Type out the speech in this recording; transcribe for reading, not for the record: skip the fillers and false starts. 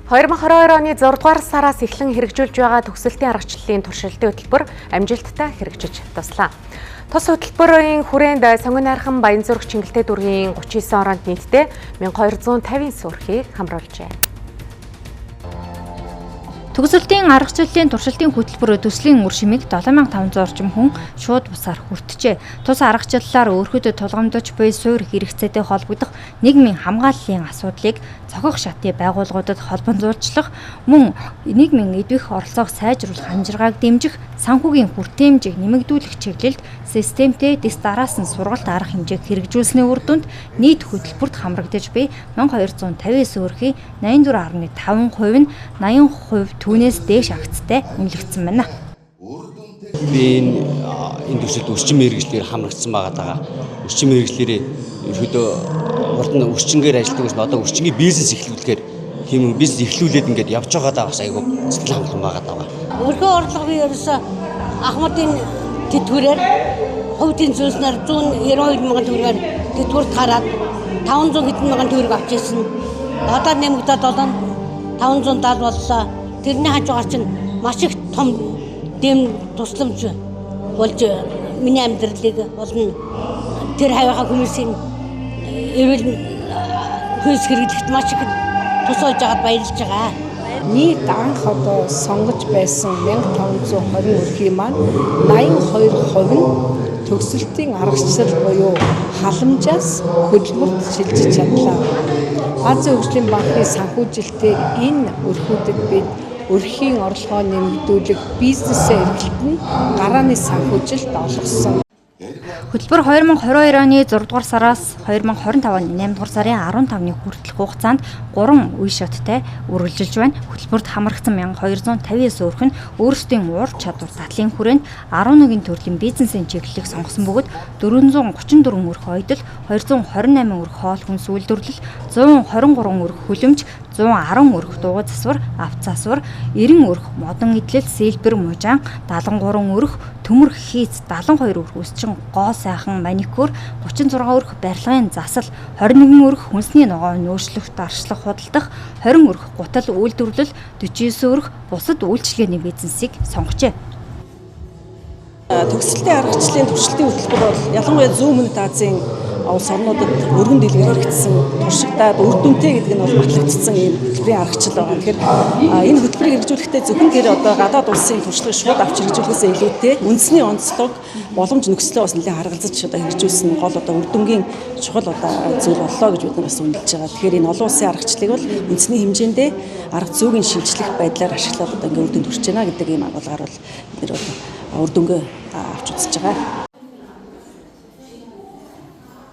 2022 оны 6 дугаар сараас эхлэн хэрэгжүүлж байгаа төгсөлтийн аргачлалын туршилтын хөтөлбөр амжилттай хэрэгжиж дуслаа. Тус хөтөлбөрийн хүрээнд Сонгон найрхан Баянзүрх Чингэлтэй дүүргийн 39 ороонд нийтдээ 1250 өрхийг хамруулжээ. Төгсөлтийн аргачлалын туршилтын хөтөлбөр төслийн үр шимийг 7500 орчим хүн шууд бусаар хүртжээ. Тус аргачлалаар өрхөд тулгамдж буй суур хэрэгцээтэй холбогдох нийгмийн хамгааллын асуудлыг цохих шатны байгууллагуудад холбонзуулчлах, мөн нийгмийн эдвэх оролцоог сайжруулах амжиргааг дэмжих, санхүүгийн хүртээмжийг нэмэгдүүлэх чиглэлд системтэй дэс дараасан сургалт арга хэмжээг хэрэгжүүлсний үр дүнд нийт хөтөлбөрт хамрагдаж буй 1259 өрхийн 84.5% нь 80% түүнээс дээш агцтай үнэлэгдсэн байна. Би энэ төсөлд өрчин мэргэжлээр хамрагдсан байгаа даа. Өрчин мэргэжлэрээ ерөөдөө урд нь өрчингээр ажилладаг байсан. Одоо өрчингийн бизнес эхлүүлэхээр тийм бизнес эхлүүлээд ингээд явж байгаа даа бас айгүй сэтгэл хангалуун байгаа даа. Өрхөө орлого би ерөөсөө Ахмадын тэтгэврээр хувь тэнцвэрснээр 192 мянган төгрөгөөр тэтгэврт гараад 500 хэдэн мянган төгрөг авч ирсэн. Одоо нэмэгдээд 570 боллоо. Тэрний хажуугаар чинь маш их том дэм тусламж болж миний амьдралыг болон тэр хавийнхаа хүмүүсийн эрүүл хүйс хэрэглэхэд маш их тус болж байгаад баярлж байгаа. Нийт анх одоо сонгож байсан 1520 өрхийн маань 82% нь төгсөлтийн аргачлал буюу халамжаас хөдөлмөрт шилжиж чадлаа. Азийн хөгжлийн банкны санхүүжилтээр энэ өрхүүдэд бид өрхийн орлогоо нэмэгдүүлэх, бизнесээ эргэлт нь гарааны санхүүжилт олгосон. Хөтөлбөр 2022 оны 6 дугаар сараас 2025 оны 8 дугаар сарын 15-ны хүртэлх хугацаанд 3 үе шаттай үргэлжилж байна. Хөтөлбөрт хамрагдсан 1259 өрх нь өөрсдийн ур чадвар дадлын хүрээнд 11 төрлийн бизнесийн чиглэлийг сонгосон бөгөөд 434 өрх ойдол, 228 өрх хоол хүнс үйлдвэрлэл, 123 өрх хөлөмж, 110 өрх дугуй засвар, авто засвар, 90 өрх модон эдлэл, сэлбэр мужаан, 73 өрх төмөр хийц, 72 өрх өсчин гоо сайхан маникюр, 36 өрх барилгын засал, 21 өрх хүнсний ногоо нөөцлөх, даршлах, худалдах, 20 өрх гутал үйлдвэрлэл, 49 өрх бусад үйлчилгээний бизнесийг сонгожээ. Төгсөлтийн аргачлалын туршилтын хөтөлбөр бол ялангуяа зүүн өмнөд Азийн улс орнуудад өргөн дэлгэр хэрэгжсэн, туршигдаад үр дүнтэй гэдэг нь бол батлагдсан ийм хөтөлбөрийн аргачлал байгаа. Тэгэхээр энэ хөтөлбөрийг хэрэгжүүлэхдээ зөвхөн тэр одоо гадаад улсын туршлагыг шууд авч хэрэгжүүлэхээс илүүтэй үндэсний онцлог, боломж нөхцлөө бас нэлээд харгалзаж одоо хэрэгжүүлсэн гол одоо үр дүнгийн чухал одоо зүйл боллоо гэж бид нар бас үнэлж байгаа. Тэгэхээр энэ олон улсын аргачлалыг бол үндэсний хэмжээндээ арга зүйн шилжлэх байдлаар ашиглаад одоо ингээ үр дүнд хүрч байна гэдэг ийм агуулгаар бол бид нар бол үр дүнгээ авч үзэж байгаа.